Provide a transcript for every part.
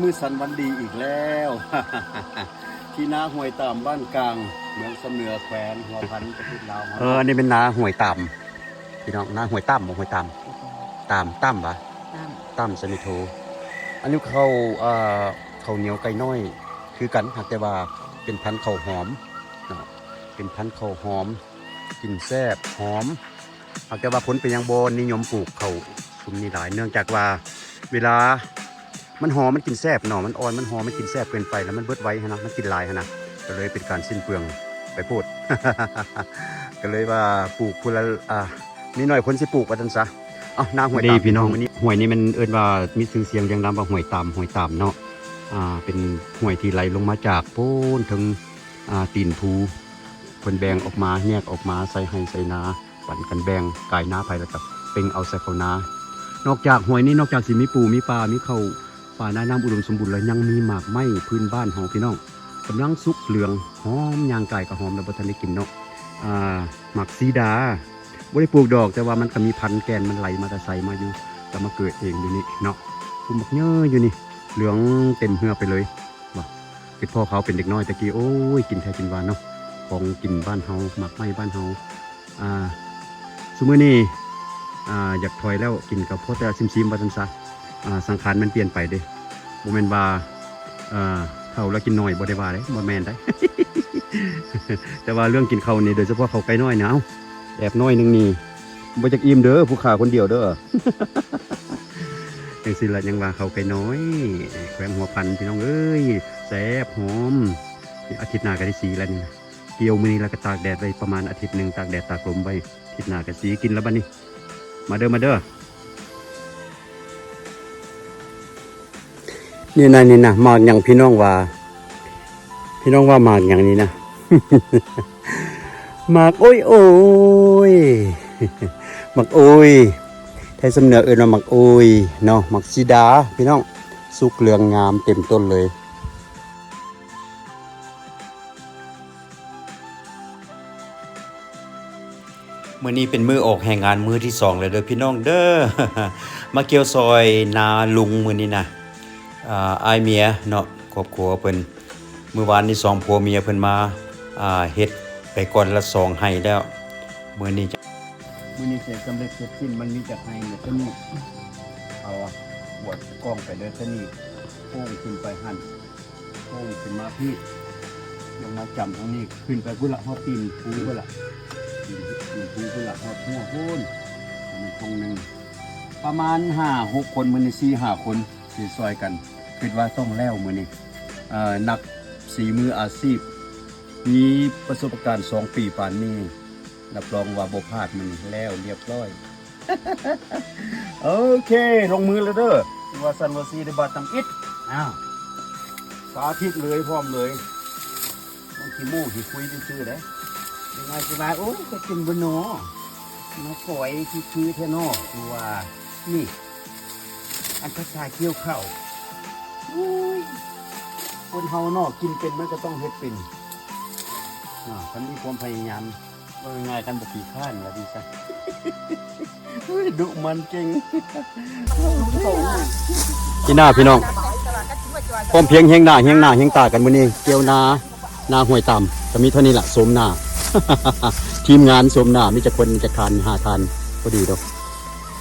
ມື້ສັນວັນດີອີກແລ້ວ ທີ່ນາຫ້ວຍຕາມ ບ້ານກາງ ເມືອງຊຳເໜືອ ແຂວງຫົວພັນ ປະເທດລາວເຮົາ. ເອີ ອັນນີ້ແມ່ນນາຫ້ວຍຕາມ ພີ່ນ້ອງ ນາຫ້ວຍຕາມບໍ່ ຫ້ວຍຕາມ ຕາມ ຕາມຫວາ ຕາມ ຕາມຊະນິໂທ. ອັນນີ້ເຂົ້າ ເອີ ເຂົ້າໜຽວໄກ່ນ້ອຍຄືກັນ ຫາກແຕ່ວ່າເປັນພັນເຂົ້າຫອມເນາະ ເປັນພັນເຂົ້າຫອມ ກິນແຊບຫອມ. ຫາກແຕ່ວ່າຄົນເປັນຫຍັງບໍ່ນິຍົມປູກເຂົ້າຊຸມນີ້ຫຼາຍ ເນື່ອງຈາກວ່າເວລາມັນຫອມ ມັນກິນແຊບເນາະ ມັນອ່ອນ ມັນຫອມ ມັນກິນແຊບເກີນໄປ ແລ້ວມັນເບິດໄວຫັ້ນນະ ມັນກິນຫຼາຍຫັ້ນນະ ກໍເລີຍເປັນການສິ້ນເປືອງໄປໂພດ ກໍເລີຍວ່າປູກພຸ້ນລະ ອ່າ ມີໜ້ອຍຄົນຊິປູກວ່າຊັ້ນຊະ. ເອົ້າ ນາຫ້ວຍຕາມ ພີ່ນ້ອງ ມື້ນີ້ ຫ້ວຍນີ້ແມ່ນເອີ້ນວ່າມີຊື່ສຽງລຽງນາມວ່າຫ້ວຍຕາມ ຫ້ວຍຕາມເນາະ ອ່າ ເປັນຫ້ວຍທີ່ໄຫຼລົງມາຈາກໂພນເທິງ ອ່າ ຕີນພູ ເພິ່ນແບ່ງອອກມາ ແຍກອອກມາໃສ່ໄຮ່ໃສ່ນາ ປັນກັນແບ່ງ ກາຍນາໃຜແລ້ວກໍເປັງເອົາໃສ່ເຂົ້ານາ. ນອກຈາກຫ້ວຍນີ້ ນອກຈາກຊິມີປູ ມີປາ ມີເຂົ້າປ່ານາ ນ້ຳອຸດົມສົມບູນ ແລ້ວຍັງມີໝາກໄມ້ພື້ນບ້ານເຮົາ ພີ່ນ້ອງ ກຳລັງສຸກເຫຼືອງຫອມ ຍ່າງກາຍກໍຫອມ ແລ້ວບໍ່ທັນໄດ້ກິນເນາະ ອ່າ ໝາກສີດາ ບໍ່ໄດ້ປູກດອກ ແຕ່ວ່າມັນກໍມີພັນແກ່ນ ມັນໄຫຼມາແຕ່ໃສມາຢູ່ ກໍມາເກີດເອງຢູ່ນີ້ເນາະ ພູໝາກເຍີຢູ່ນີ້ ເຫຼືອງເຕັມເຮືອໄປເລີຍ. ວ່າຄິດພໍ້ເຂົາເປັນເດັກນ້ອຍແຕ່ກີ້ ໂອ້ຍ ກິນແທ້ກິນຫວານເນາະ ຂອງກິນບ້ານເຮົາ ໝາກໄມ້ບ້ານເຮົາ. ອ່າ ຊຸມື້ນີ້ ອ່າ ຢາກຖອຍແລ້ວ ກິນກໍພໍແຕ່ຊິມໆ ວ່າຊັ້ນຊະ. ອ່າ ສັງຂານມັນປ່ຽນໄປເດ້ ບໍ່ແມ່ນວ່າ ເອີ ເຖົ້າແລ້ວກິນໜ້ອຍ ບໍ່ໄດ້ວ່າເດ້ ບໍ່ແມ່ນໃດ. ແຕ່ວ່າເລື່ອງກິນເຂົ້ານີ້ ໂດຍສະເພາະເຂົ້າໄກ່ນ້ອຍນີ້ ເອົ້າ ແອບໜ້ອຍໜຶ່ງນີ້ ບໍ່ຈັກອີ່ມເດີ້ ຜູ້ຂ້າຄົນດຽວເດີ້. ຈັ່ງຊີ້ລະ ຍັງວ່າເຂົ້າໄກ່ນ້ອຍ ແຂວງຫົວພັນ ພີ່ນ້ອງເອີຍ ແຊບຫອມ. ອາທິດໜ້າກໍໄດ້ສີແລ້ວນີ້ນະ ກ່ຽວມື້ນີ້ລະກໍຕາກແດດໄວ້ປະມານອາທິດໜຶ່ງ ຕາກແດດຕາກລົມໄວ້ ອາທິດໜ້າກໍສີ ກິນລະບັດນີ້ ມາເດີ້ ມາເດີ້. ນີ້ນະ ນີ້ນະ ໝາກຫຍັງ ພີ່ນ້ອງວ່າ ພີ່ນ້ອງວ່າໝາກຫຍັງນີ້ນະ? ໝາກໂອ້ຍໂອ້ຍ ໝາກໂອ້ຍ ໄທສຳເໜືອເອີ້ນວ່າໝາກໂອ້ຍເນາະ ໝາກສີດາ ພີ່ນ້ອງ ສຸກເຫຼືອງງາມເຕັມຕົ້ນເລີຍ. ມື້ນີ້ເປັນມື້ອອກແຮງງານມື້ທີສອງແລ້ວເດີພີ່ນ້ອງເດີ ມາກ່ຽວຊ່ອຍນາລຸງມື້ນີ້ນະ ອາ ອ້າຍເມຍເນາະ ຄອບຄົວເພິ່ນ ມື້ວານນີ້ສອງຜົວເມຍເພິ່ນມາ ອາ ເຮັດໄປກ່ອນລະສອງໄຮ່ແລ້ວ ມື້ນີ້ ມື້ນີ້ເສດສຳເລັດເສັດສິ້ນ ມັນມີຈັກໄຮ່ແລ້ວ ຕົວນີ້ ເອົາ ອາ ກວດກ້ອງໄປເດີ ຕົວນີ້ໂຄ້ງຂຶ້ນໄປຫັ້ນ ໂຄ້ງຂຶ້ນມາພີ້ ລົງມາຈຳທາງນີ້ ຂຶ້ນໄປພຸ້ນລະ ຮອດຕີນພູພຸ້ນລະ ຕີນ ຕີນພູພຸ້ນລະ ຮອດຫົວພຸ້ນ ອັນນີ້ທົ່ງໜຶ່ງ ປະມານຫ້າຫົກຄົນ ມື້ນີ້ສີ່ຫ້າຄົນ ຊິຊ່ອຍກັນ ຄິດວ່າຕ້ອງແລ້ວມື້ນີ້ ເອີ ນັກສີມືອາຊີບ ມີປະສົບການສອງປີປານນີ້ ຮັບຮອງວ່າບໍ່ພາດ ມື້ນີ້ແລ້ວລຽບຮ້ອຍ. ໂອເຄ ລົງມືແລ້ວເດີ ວ່າຊັ້ນວ່າຊີ້ ໄດ້ບາດຕຳອິດ ອ້າວ ສາທິດເລີຍ ພ້ອມເລີຍ ມັນຂີ້ໂມ້ຂີ້ຄຸຍຊື່ໆເດ້ ເດັກນ້ອຍຊິວ່າ ໂອ້ຍ ຈະກິນບໍ່ນໍ ມາຝອຍຄືໆແທ້ນໍ ຄືວ່າ ນີ້ ອັນພາສາກ່ຽວເຂົ້າ ໂອ້ຍ ຄົນເຮົາເນາະ ກິນເປັນມັນກໍຕ້ອງເຮັດເປັນ ເນາະ ຄັນມີຄວາມພະຍາຍາມ ເວົ້າງ່າຍໆ ຄັນບໍ່ຂີ້ຄ້ານວ່າຈັ່ງຊັ້ນ ດຸໝັ່ນເກັ່ງ. ພີ່ນ້າ ພີ່ນ້ອງ ພ້ອມພຽງຮຽງໜ້າ ຮຽງໜ້າຮຽງຕາກັນມື້ນີ້ ກ່ຽວນາ ນາຫ້ວຍຕາມ ກໍມີເທົ່ານີ້ລະ ໂສມໜ້າ ທີມງານໂສມໜ້າ ມີຈັກຄົນ ມີຈັກທ່ານ ມີຫ້າທ່ານ ພໍດີດອກ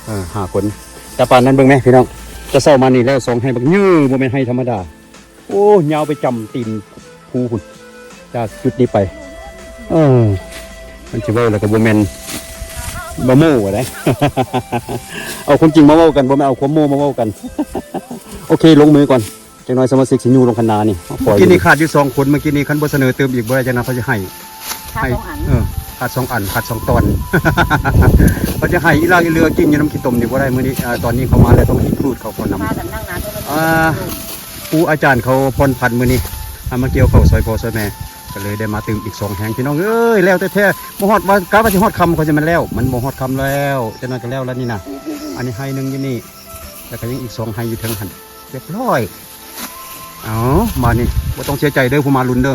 ເອີ ຫ້າຄົນ ແຕ່ປານນັ້ນເບິ່ງແມະພີ່ນ້ອງ ແຕ່ເຊົ້າມານີ້ແລ້ວສອງໄຮ່ບັກເຍີ ບໍ່ແມ່ນໄຮ່ທຳມະດາ ໂອ້ ຍາວໄປຈຳຕີນພູພຸ້ນ ຈາກຈຸດນີ້ໄປ ເອີ ມັນຊິເວົ້າແລ້ວກໍບໍ່ແມ່ນ ບໍ່ໂມ້ໄດ ເອົາຄວາມຈິງມາເວົ້າກັນ ບໍ່ແມ່ນເອົາຄວາມໂມ້ມາເວົ້າກັນ ໂອເຄ ລົງມືກ່ອນ ຈັກໜ້ອຍສະມາຊິກຊິຍູ້ລົງຄັນນານີ້ ເມື່ອກີ້ນີ້ຂາດຢູ່ສອງຄົນ ເມື່ອກີ້ນີ້ຄັນບໍ່ສະເໜີຕື່ມອີກບໍ່ໄດ້ ຈັກໜ້ອຍເຂົາຈະໄຫ້ ຂາດສອງອັນ ເອີ ຂາດສອງອັນ ຂາດສອງຕອນ ເຂົາຈະໄຫ້ອີຫຼາກອີເຫຼືອກິນຢູ່ນຳຂີ້ຕົມນີ້ບໍ່ໄດ້ ມື້ນີ້ ເອີ ຕອນນີ້ເຂົາມາແລ້ວຕ້ອງຮີບຮູດເຂົາກ່ອນນຳ ພາກັນນັ່ງນາໂທລະສັບ ອ່າ ຄູອາຈານເຂົາຜ່ອນຜັນມື້ນີ້ ເອົາມາກ່ຽວເຂົ້າຊ່ອຍພໍ່ຊ່ອຍແມ່ ກໍເລີຍໄດ້ມາຕື່ມອີກສອງແຮງ ພີ່ນ້ອງເອີຍ ແລ້ວແທ້ໆ ບໍ່ຮອດວ່າ ກະວ່າຊິຮອດຄ່ຳ ເຂົາຈະແມ່ນແລ້ວ ມັນບໍ່ຮອດຄ່ຳແລ້ວ ຈັກໜ້ອຍກໍແລ້ວລະນີ້ນະ ອັນນີ້ໄຮ່ໜຶ່ງຢູ່ນີ້ ແລ້ວກໍຍັງອີກສອງໄຮ່ຢູ່ເທິງຫັ້ນ ລຽບຮ້ອຍ ເອົາ ບາດນີ້ບໍ່ຕ້ອງເສຍໃຈເດີ ຜູ້ມາລຸ້ນເດີ.